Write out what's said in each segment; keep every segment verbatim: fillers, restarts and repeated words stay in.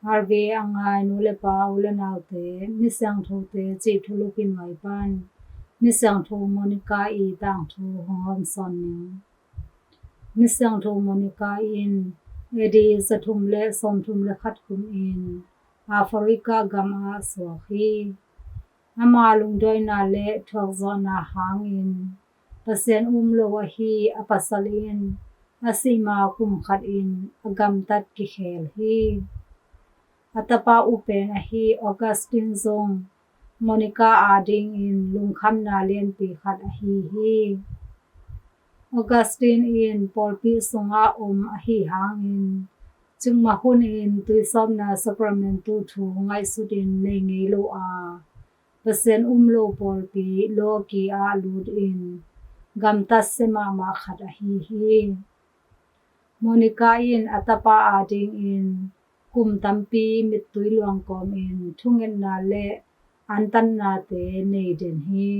R V A a ngai nu le pa, u le naute, Misiangthote cih thulu kinuai pan Misiangtho Monica ii tangthu hong hawmsawn ning. Misiangtho Monica in A D za thum le sawmthum le khat kumin Africa gamah suak hi. Ama lungduaina le thuakzawhna hangin Pasian um lo ahi a pasal in a sih ma kum khatin a gamtat kikhel hi. A tapa upen ahi Augustine zong Monica adingin lungkhamna lianpi khat ahi hi. Augustine in pawlpi sungah om ahi hangin cikmah hunin tuisawpna sacramentu thu ngaihsutin nei ngei lo a, Pasian um lo pawlpi lawki ah lutin gamtat sia mahmah khat ahi hi. Monica in a tapa adingin kum tampi mittui luang kawmin thungetna le antatnate nei den hi.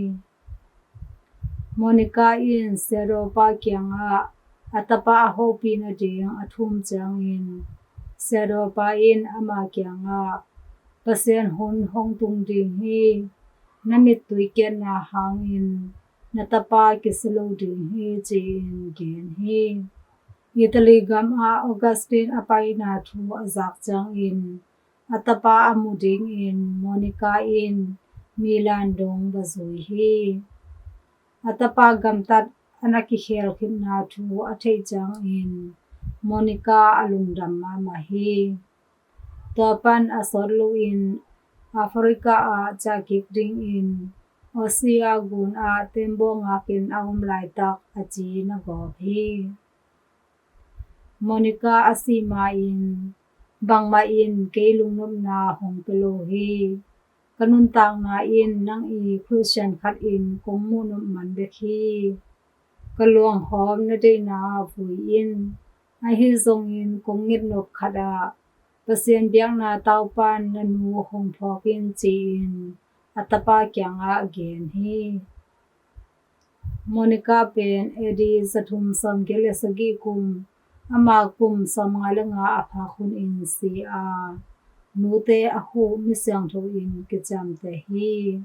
Monica in siadawpa kiangah a tapa a hopih nading a thum ciangin siadawpa in ama kiangah, Pasian hun hong tung ding hi. Na mittui kiatna hangin na tapa kisi lo ding hi, ci-in gen hi. Italy gamah Augustine a paina thu a zak ciangin a tapa a mu dingin Monica in Milan dong va zui hi. A tapa gamtat a na kikhel khitna thu a theih ciangin Monica a lungdam mahmah hi. Tua pan a sawt loin Africa ah ciahkik dingin Austria gun ah tembaw ngakin a om laitak a ci na gawp hi. Monica a sih ma-in, bangmah in kei lungnopna hong pia lo hi. Ka nuntakna in nang ii Khristian khatin kong muhnop man bek hi. Ka luanghawm na deihna ah vui in, ahi zongin kong ngetnop khat ah Pasian biakna taupan na nu hong phawk in, ci-in a tapa kiangah gen hi. Monica pen A D za thum sawmgiat le sagih kum, ama kum sawmnga le nga a phak hunin si a, nute a huh misiangtho in kiciamteh hi.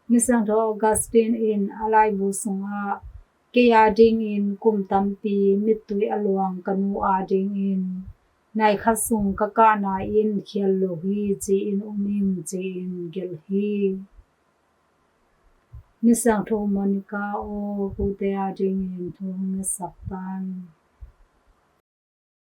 Misiangtho Augustine in a laibu sungah kei adingin kum tampi mittui a luang ka nu adingin nai khat sung ka kahna in khial lo hi, ci-in um ing, ci-in gelh hi. Misiangtho Monica aw, kote adingin thu hong ngetsak tan.